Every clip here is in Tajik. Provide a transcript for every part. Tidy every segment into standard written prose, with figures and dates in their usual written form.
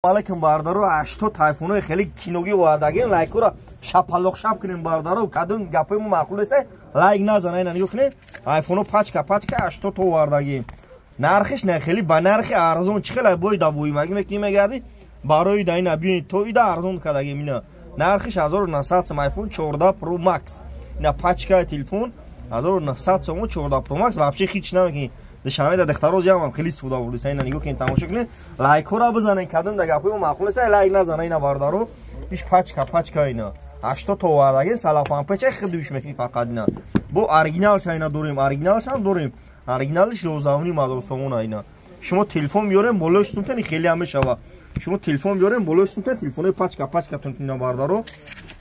Алайкум, бародаро. 80 тайфунҳои хеле киногӣ овардагем. Лайкҳоро шапалоқ шап кунем, бародаро. Кадом гапои мо маъқул неста, лайк назана. Ина нигоҳ кунед, айфонҳо пачка пачка 80 то овардагем. Нархиш не, хеле ба нархи арзон. Чӣ хеле бой давоимагӣ мекунӣ, мегардӣ барои да. Ина биёед, то ида арзон кардагем. Ина нархиш 1900 сом, айфон 14 Pro Max. Ина пачкаи телефон 1900 сом, 14 Pro Max. Вообще хич намекунӣ. Душанбе да духтаро ҷамъам хеле истифода бурдиса. Ина нигоҳ кунед, тамошо кунед, лайкҳоро бизанед. Кадом да гапҳои мо маъқул неста, лайк назана. Ина, бародаро, иш пачка пачка ина 80 то овардагем. Салафанпеча хидуш мекунӣ фақат. Ина бо оригиналша ина дорем, оригиналшам дорем. Оригиналиш 11,5 ҳазор сомона. Ина шумо телефон биёрем, болои сумтани хеле ҳам мешава. Шумо телефон биёрем, болои сумтан телефонои пачка пачкатон. Ина, бародаро,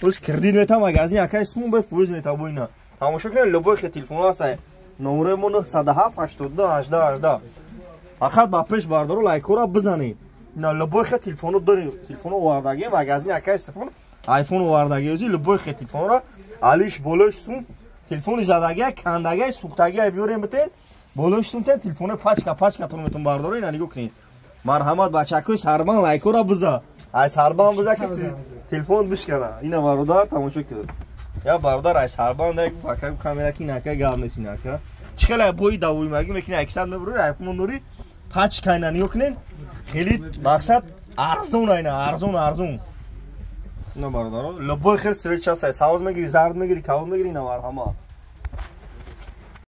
оз кредит метам, магазин якай сумон бе фоиз метабо. Ина тамошо кунед, любой хе телефон ҳаста. Номерои мо 907 82 18 18. Фақат ба пеш, бародаро, лайкҳоро бизанед. Ина любой хе телефоно дорем, телефоно овардагем, магазин якай сифон айфон овардаги. Ози любой хе телефонро алиш болои сум, телефони задагия, кандагия, сӯхтагия биёрем, битен, болои сумтен телефоно пачка пачкатон метон, бародаро. Ина нигоҳ кунед, марҳамат, бачакҳои сарбан, лайкҳоро биза, ай сарбан биза, ки телефон бишкана. Ина, бародар, тамошо кун. Я бародар ай сарбан бака камера ки нака гап нест. Инака чӣ хеле бои давоимагӣ мекунӣ, аксар мебурӣ, айфон дорӣ, пачка. Ина нигоҳ кунед, хеле мақсад арзон, айна арзон, арзон. Ина, бародаро, любой хел свеч ҳаст, савз мегири, зард мегири, кабуд мегири. Ина марҳамат.